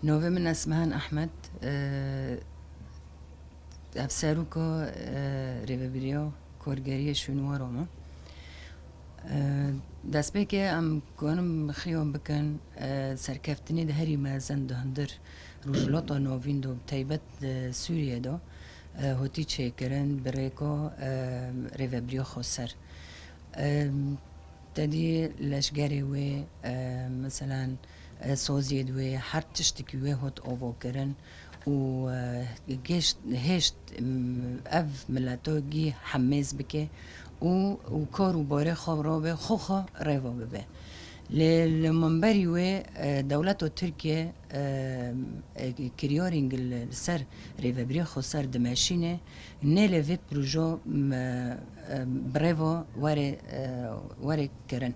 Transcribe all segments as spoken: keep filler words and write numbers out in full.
Navê min Esmehan Ehmed, e, ev seroka, e, rêvebiriya kargeriyê şûnwara me. E, destpêkê em kanin xiyan bikin, e, serkeftinê di herî mezin di hundir Rojhilata Navîn de, bi taybet di Sûriyê de, e, hotî çêkirin bi rêka, e, rêvebiriya xweser. E, Tedî leşgerê wê, e, meselen, e, saziyê di wê her tiştekî wê hot avakirin û, e, gêşt, hêşt, m, ev mileto gî hemêz bike û, û kar û barê xwe rabe, xwe xwe rêva bibe. Lê li minberî wê, e, dewleta Tirkiye, e, e, kiryarên li, li ser rêvebiriya xweser dimeşîne, nêlê vê proje, m, e, bi rêva were, e, were kirin.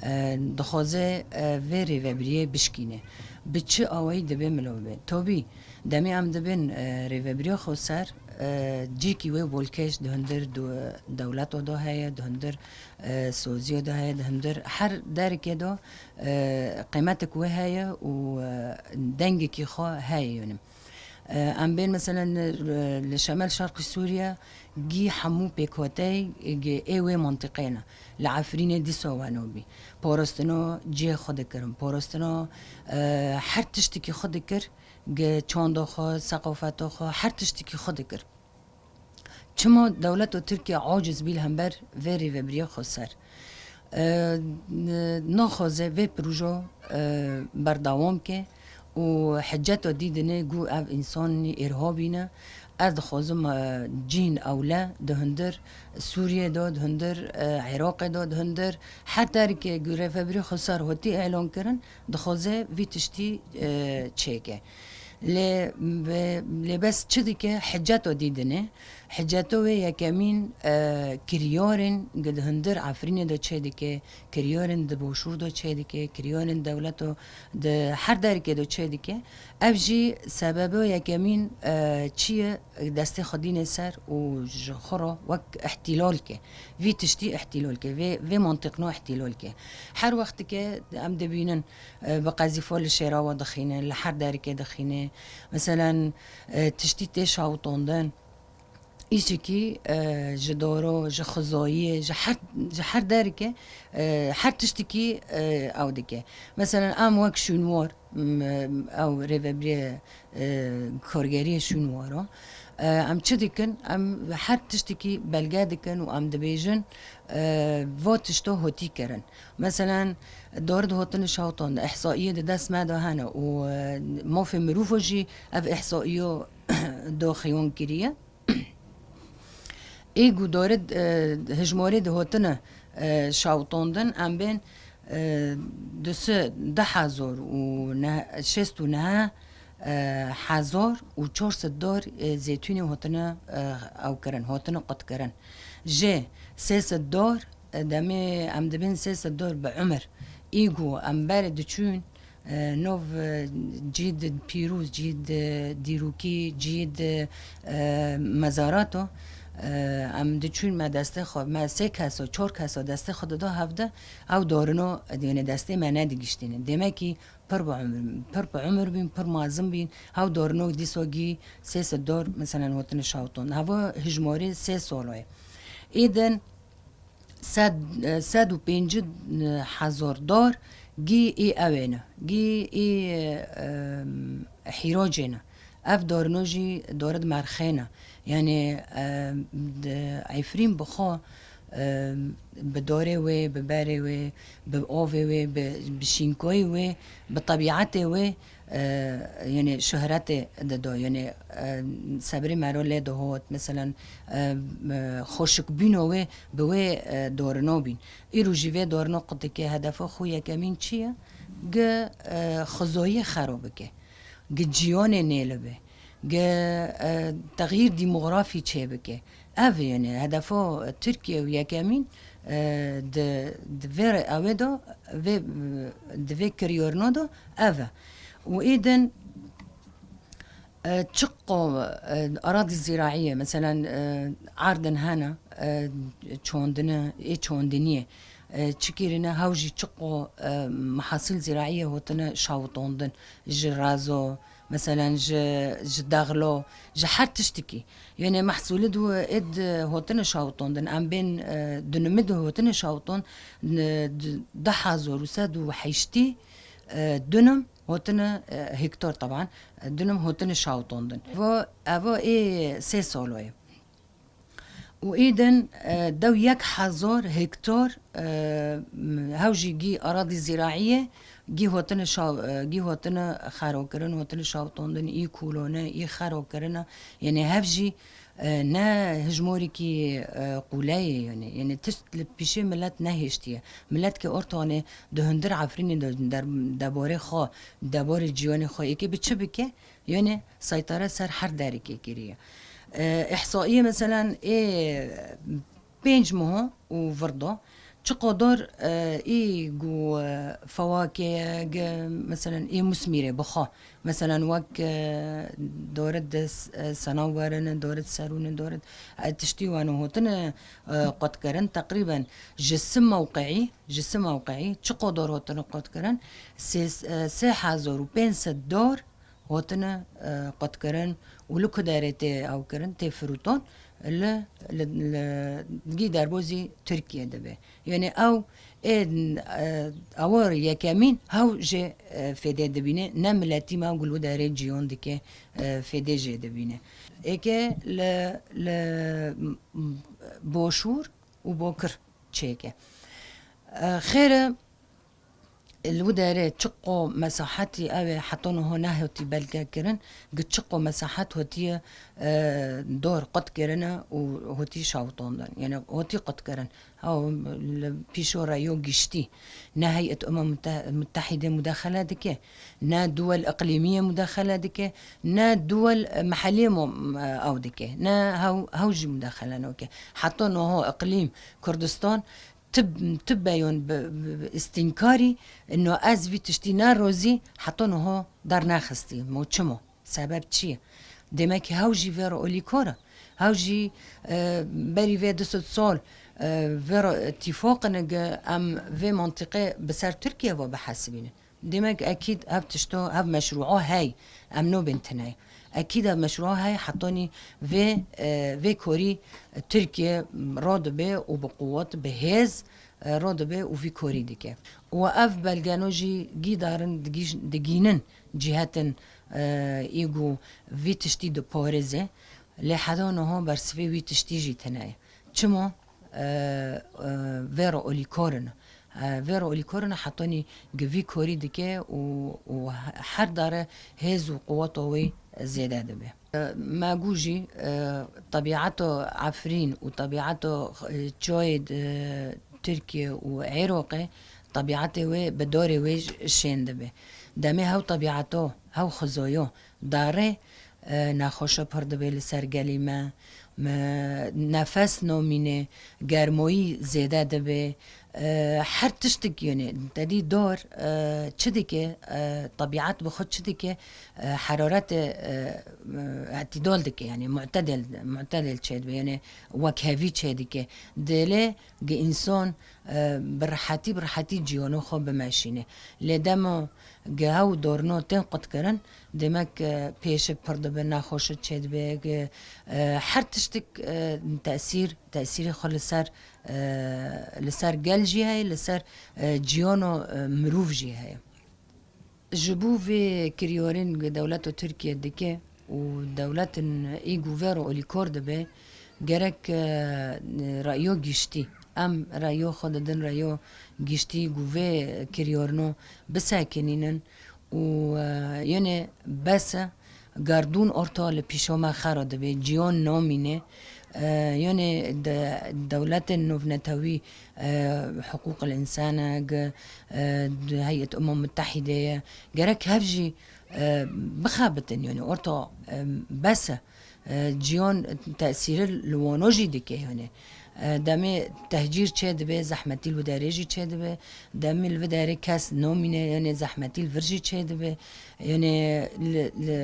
E, dixwaze, e, vê rêvebiriyê bişkîne. Bi çi awayî dibe milovê? Tabî, demê em dibin, e, rêvebiriya xweser, e, cîkî wê bolkêş di hundir du-, dewleta de heye, di hundir, e, soziya de heye, di hundir her derkê de, e, qîmetik wê heye û, e, dengekî xwe heye, yanî. E, em bên, meselen, li, li Şemal Şerqî Sûriye gî hemû pêkhoteyê ê wê mentiqê ne. Li Efrînê dîsa weno bî. Parastina cihê xwe dikirin. Parastina, e, her tiştekî xwe dikir. Gi çanda xwe, seqafeta xwe, her tiştekî xwe dikir. Çima dewleta Tirkiye aciz bî li hember vê rêvebiriya xweser? E, n-, naxwaze vê proje, e, berdewam ke û hiceta dî dine ku ev însanî îrhabî ne. Ez dixwazim, e, cihên ewle di hundir Sûriyê de, di hundir, e, Iraqê de, di hundir her derkê ku rêvebirî xweser hotî îlan kirin, dixwaze vî tiştî, e, çêke. Lê, be-, lê bes çi dike? Hiceta dî dine. Hiceta wê yekemîn, e, kiryarên ku di hundir Efrînê de çêdike, kiryarên di boşûr de çêdike, kiryarên dewleto di her derkê de çêdike. Ev jî sebebo yekemîn, e, çi ye? Destê xwe dîne ser û ji xwe re wek îhtîlal ke. Vî tiştî îhtîlal ke. Vê, vê mantiqno îhtîlal ke. Her wextike em dibînin, e, bi qezîfa li şêrawa dixîne, li her derkê dixîne. Meselen, e, tiştî tê şawitandin. Îşikî, e, ji daro, ji xizayiyê, ji her, ji her derke, e, her tiştikî, e, ew dike. Meselen, em wek şûnwar, m, ew rêvebirê, e, kargeriyê şûnwara, e, em çi dikin? Em her tiştikî belge dikin û em dibêjin, e, va tişta hotî kirin. Meselen, dor di hotini şawtan de, ihsaiyê di dest me de hene û, e, mafê mirovo jî ev ihsaiyo doxiyon kiriye. Ê ku dore, e, hijmarê dihotine, e, şawtandin, em bên, e, du sed deh hezar û neh, şêst û neh, e, hezar û çar sed dar, e, zeytûnê hotine, e, ew kirin, hotine qutkirin. Ji sê sed dar, e, demê em dibên sê sed dar bi umir. Ê ku em berê diçûn, E, nov, e, cîd pîroz, cîd, e, dîrokî, cîd, e, mezarato, e, em diçûn me destê xwe, me sê keso, çar keso destê xwe dida hevde, ew dorino, e, diyone destê me nedigiştîne. Demekî pir bi umir, pir bi umir bîn, pir mezin bîn, ew dorino dîso gî sê sed dor, meselen, hotine şawton. Heva hijmarê sê solo ye. Êdin, sed, e, sed û pêncî hezar dar gî ê ew ê ne. Gî ê, e, hîracê ne. Ev darino jî darid merxê ne. Yanî, e, di Efrîn bi xwe, e, bi darê wê, bi berê wê, bi avê wê, bi, bi şînkoyê wê, bi tebîetê wê, e, yanî şohretê dido, yanî, e, sebrê mero lê dihot, meselen, e, e, xweşikbûno wê bi wê, e, dorino bîn. Îro jî vê dorino qut dike, hedefa xwe yekemîn çi ye? Gi, e, xizayiyê xero bike. Gi cîyanê nêlibe. Gi, e, texyîr demografî çêbike. Ev e, yanî hedefa Tirkiye û yekemîn, e, di, di vê re-, ew ê de, vê, di vê kiryarina de ev e. Û êdin, e, çiqo, e, aradî zîraî ye, meselen, e, erdin hene, e, çandine, ê çandiniyê. E, çi kirine, hew jî çiqo, e, mehasîl zîraiyê hotine şawitondin. Ji razo, meselen ji, ji daxlo, ji her tiştikî. Yanê mehsûlid û êd hotine şawitondin. Em bên, e, dunimid hotine şawitond, n-, d-, du hazar û sed û heştî, e, dunim hotine, e, hektar taban, e, dunim hotine şawitondin. Vo, evo ê sê solo ye. Û îdin, e, dew yek hezar hektar, e, m-, hew jî gî aradî zîraiyê, gî hotine şaw-, e, gî hotine xerokirin, hotine şawitondin, î kûlone, î xerokirine. Yanê hev jî, e, ne hijmorîkî, e, qûleyê, yanê, yanê tişt li pîşê milet nehêştiye. Milet ke ortanê di hundir Efrînê de der-, deborê xwe, deborê cîyanê xwe êkê bi çi bike? Yanê seytare ser her derekê kiriye. E, îhsaiyê meselen ê pênc meho û virdo çi qadar, e, î gu, e, fewakê, gi, meselen ê musmîrê bixwe. Meselen wek, e, dore di s-, e, senawerin, dore di serûn, dore di, e, tiştî wan hotine, e, qutkirin. Teqrîben ji si mewqeî, ji si mewqeî çi qadar hotine qutkirin? Sê, e, sê hezar û pênc sed dar hotine, e, qutkirin û li ku derê tê ew kirin, tê firûton, li, li, li digî derbozî Tirkiye dibe. Yanê ew ê, e, awar yekemîn hew jê, e, fêdê dibîne, ne miletî me ew gul û derê cîyon dike, e, fêdê jê dibîne. Êke li, li, m-, m-, boşûr û bokir çêke. E, xêre, Li wî derê çiqo mesahetî ew ê heta niha nehotî belgekirin, gi çiqo mesahet hotiye, e, dor qut kirine û hotî şawitandin. Yanî hotî qut kirin. Ew li pîşo reyo giştî. Ne Heyet Umem Mute-, Mutehîde mudexele dike, ne duwel iqlîmiyê mudexele dike, ne duwel, e, mehelliyê mu-, e, ew dike. Ne hew, hew jî mudexele nake. Heta niha iqlîm Kurdistan Tib-, tibbeyon bi, bi, bi îstînkarî, no ez vî tiştî nerozî, heta niho dernexistî. Mo çimo? Sebeb çi ye? Demek ki hew jî vê re olîkor e. Hew jî, e, berî vê du sed sal, e, vê re tîfoqin e, em vê mantiqê bi ser Tirkiye ve bihesibînin. Demek ekîd ev tişto, ev meşrûo hey, em nobên tine. Ekîd ev meşrûo hey, hetanî vê, e, vê korî Tirkiye radibe û bi quwet, bi hêz, e, radibe û vî korî dike. Û ev belgeno jî gîdarin digîj-, digînin cîhetin, e, î ku vî tiştî diparêze. Lê heta niha bersivê wî tiştî jî tine ye. Çima? E, e, vê re olîkor in. E, vê re olîkor in, hetanî gi vî korî dike û, û her dare hêz û quweta wê zêde dibe. E, me gû jî, e, tebîeta Efrîn û tebîeta, e, çiyayê, e, Tirkiye û Êroqê, tebîetê wê bi dorê wê ş-, şên dibe. Demê hew tebîeto, hew xizoyo, darê, e, nexweşe pir dibe li ser gelî me, me nefes nomîne, germoyî zêde dibe, e, her tiştik yone. Tedî dor, e, çi dike, e, tebîet bi xwe çi dike, e, heraretê, e, e, îtidal dike, yanî mu'tedel, mu'tedel çêdibe, yanî wekhevî çêdike. Dilê gi însan, e, bi rihetî, bi rihetî ciyano xwe bimeşîne. Lê demo gi hew dorno tên qutkirin, demek, e, pêşik pir dibe, nexweşi çêdibe, gi, e, her tiştik, e, tesîr, tesîrê xwe li ser, e, li ser gel jî heye, li ser, e, ciyano, e, mirov jî heye. Ji bo vê kiryorên ku dewleta Tirkiye dike û dewletin î ku vê re olîkor dibe, gerek, e, reyo giştî, em reyo xwe didin reyo giştî ku vê kiryorino bisekinînin û, e, yene bes e, gerdûn orta li pîşo me xera dibe, ciyon namîne, e, yene de-, dewletên navnetewî, e, hiqûqil însan e, g-, e, di Heyet Umem Mutehîde ye. Gerek hev jî, e, bixebitin, yanî orta, e, bes e. E, ciyon tesîri li wano jî dike, yanî. E, demê tehcîr çêdibe, zehmetî li wî derê jî çêdibe. Demê li vî derê kes nomîne, yanî zehmetî li vir jî çêdibe. Yanî li, li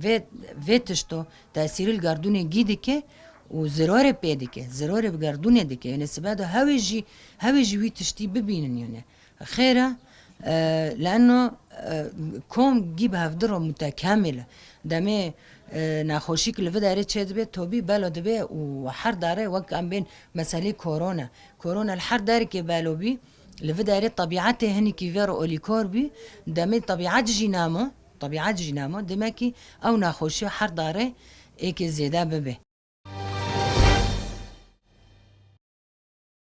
vê, vê tişto tesîrî li gerdûnê gî dike û zirorê pê dike, zirorê bi gerdûnê dike. Yanî sibe de hewê jî, hewê jî wî tiştî bibînin yanî. Xêr e, e, leeno, e, kom gî bi hevdiro mutekemil e. Demê, e, nexweşîk li vi derê çêdibe, tobî belo dibe û her dare wek em bên meselê korona. Korona li her derekê belo bî, li vi derê tebîetê hinekî vê re olîkor bî, demê tebîet jî namo, tebîet jî namo, demekî ew nexweşiya her dare êkê zêde bibe.